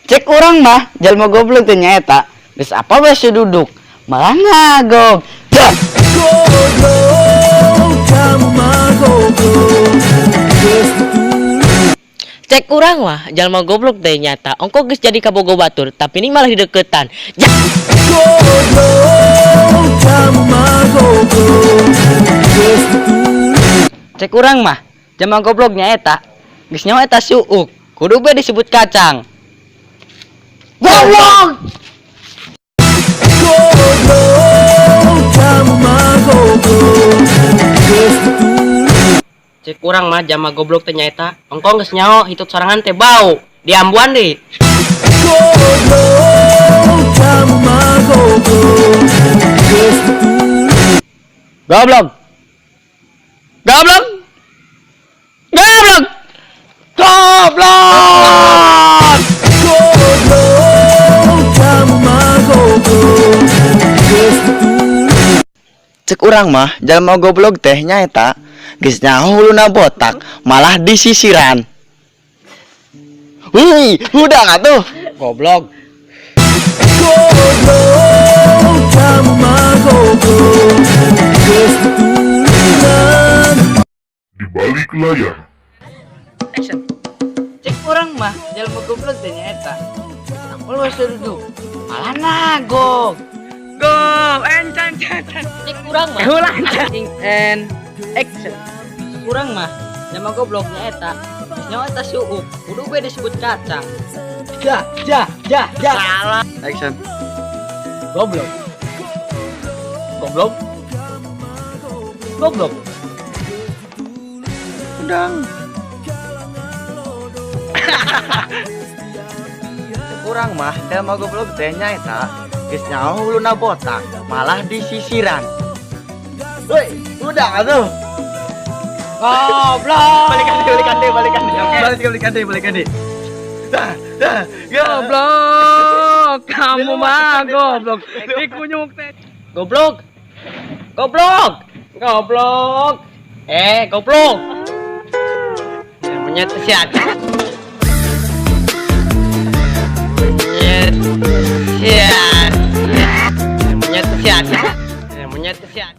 Cek urang mah jalma goblok teh nyaeta geus apa bae duduk malah ngagog. Dah. Goblok, kamu mah goblok. Geus ditulis. Cek urang mah jalma goblok teh nyata ongko geus jadi kabogo batur, tapi ini malah dideketan. Ja. Goblok, kamu mah goblok. Geus ditulis. Cek urang mah jalma goblok nyaeta geus nyawa eta suuk kudu be disebut kacang. Goblok. Goblok, kamu mah goblok. Geus ditulis. Cek urang mah jalma goblok teh nyaeta ongko geus nyaho hitut sorangan teh bau, diambuan deui. Goblok, kamu mah goblok. Geus ditulis. Goblok. Goblok. Goblok. Goblok. Goblok, kamu mah goblok. Geus ditulis. Cek urang mah jalma goblok teh nyaeta geus nyaho huluna botak malah disisiran. Wih, udah atuh. Goblok. Goblok, kamu mah goblok. Geus ditulis. Di balik layar. Action. Cek urang mah jalma goblok teh nyaeta apel we duduk malah nagog. Go and can can can. Cek urang mah Ulang and action. Cek urang mah jalma goblok nyaeta geus nyaho eta suuk kudu be disebut kacang. Ja ja ja ja. Salah. Action. Goblok. Goblok. Goblok. Udang. Cek urang mah jalma goblok teh nyaeta geus nyaho huluna botak malah disisiran. Woi, udah atuh. Goblok. Balikan deui, balikan deui, balikan deui. Balikan, balikan deui, balikan deui. Dah, dah, ya. Goblok. Kamu mah goblok. Dikunyuk teh. Goblok, goblok, goblok, eh, goblok. Monyet siapa? Monyet siapa? Monyet siapa? Monyet siapa?